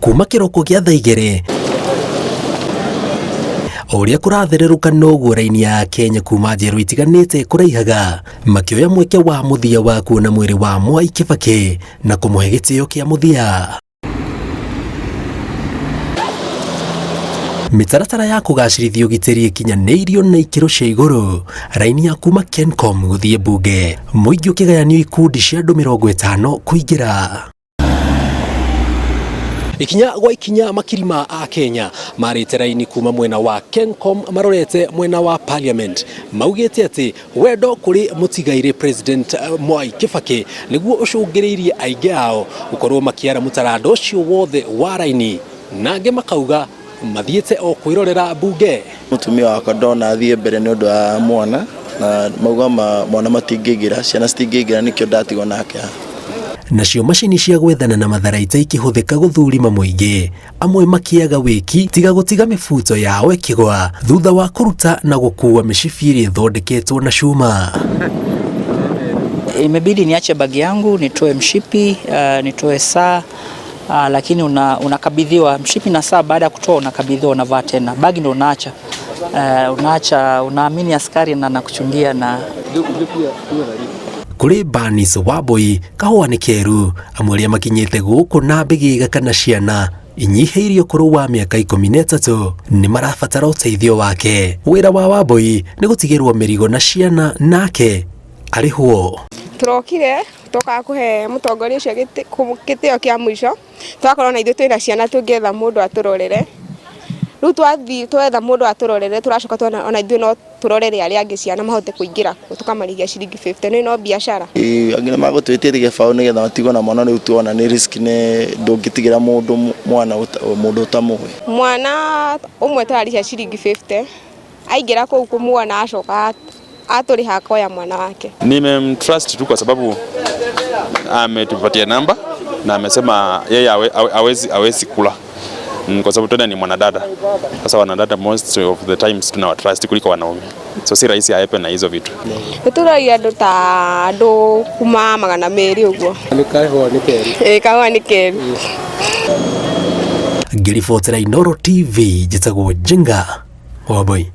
Kuma kĩroko gĩa thaa 2 o ũrĩa kũrathererũka noguo raini ya Kenya kuma njerũ itiganĩte kũraihaga, makĩoya mweke wa mũthia wa kuona mwĩrĩ wa Mwai Kibaki na kũmũhe gĩtĩo kĩa mũthia. Mĩtaratara ya kũgacĩrithia ũgitĩri ĩkinyanĩirio na ikĩro cia igũrũ. Raini ya kuma Kencom gũthiĩ mbunge, mũingĩ ũkĩgayanio ikundi cia andũ 50 kũingĩra. Ikinya gwa ikinya makiri ma Akenya marĩte raini kuma mwena wa Kencom marorete mwena wa Parliament, maugĩte atĩ wendo kũrĩ mũtigairĩ President Mwai Kibaki nĩguo ũcũngĩrĩirie aingĩ ao gũkorwo makĩara mũtaranda ũcio wothe wa raini, na angĩ makauga mathiĩte o kwĩrorera mbunge. Mũtumia wakwa ndona athiĩ mbere nĩ ũndũ wa mwana, na mauga mwana matingĩingĩra, ciana citingĩingĩra, nĩkĩo ndatigwo nake haha. Nacio macini cia gwethana na matharaita ikĩhũthĩka gũthurima mũingĩ, amwe makĩaga wĩki tiga gũtiga mĩbuto yao ĩkĩgwa thutha wa kũruta na gũkua mĩcibi ĩrĩa ĩthondeketwo na cuma. Imebidi niache bagi yangu nitoe mshipi, nitoe saa, lakini unakabidhiwa mshipi na saa. Baada ya kutoa unakabidhiwa, unavaa tena. Bagi ndo unaacha. Unaacha, unaamini askari na nakuchungia na Kũrĩ Banis Wambui kahũa nĩ keru, amwe arĩa makinyĩte gũkũ na mbĩgĩga kana ciana inyihĩirie ũkũrũ wa mĩaka 13 nĩ marabatara ũteithio wake. Wĩra wa Wambui nĩ gũtigĩrwo mĩrigo na ciana nake arĩhwo. Tũrokire tũkaga kũhe mũtongoria ũcio gĩtĩo kĩa mũico, twakorwo na ithuĩ twĩna ciana tũngĩetha mũndũ atũrorere. Rĩu twathiĩ twetha mũndũ atũrorere, tũracoka tuona ona ithuĩ no tũrorere arĩa angĩ ciana mahote kũingĩra kuo, tũkamarĩhia ciringi 50. Nĩ no biacara. Angĩ nĩ magũtwĩtĩria gĩbaũ nĩgetha matigwo na mwana. Rĩu tuona nĩ risk, nĩ ndũngĩtigĩra mũndũ mwana mũndũ ũtamũĩ. Mwana ũmwe tũrarĩhia ciringi 50, aingĩra kũu kũmuona acoka atũrĩha akoya mwana wake. Nimemtrust tu kwa sababu ametupatia namba na amesema yeye hawezi kula, kwa sababu tena ni mwanadada. Sasa wanadada most of the times tunawatrust kuliko wanaume, so si rahisi aepe na hizo vitu. Nĩ tũroria andũ ta andũ kuma 200 ũguo. Nĩ kahũa nĩ keru. Ĩĩ, kahũa nĩ keru. Ngĩribotera Inooro TV, njĩtagwo Njenga Wambui.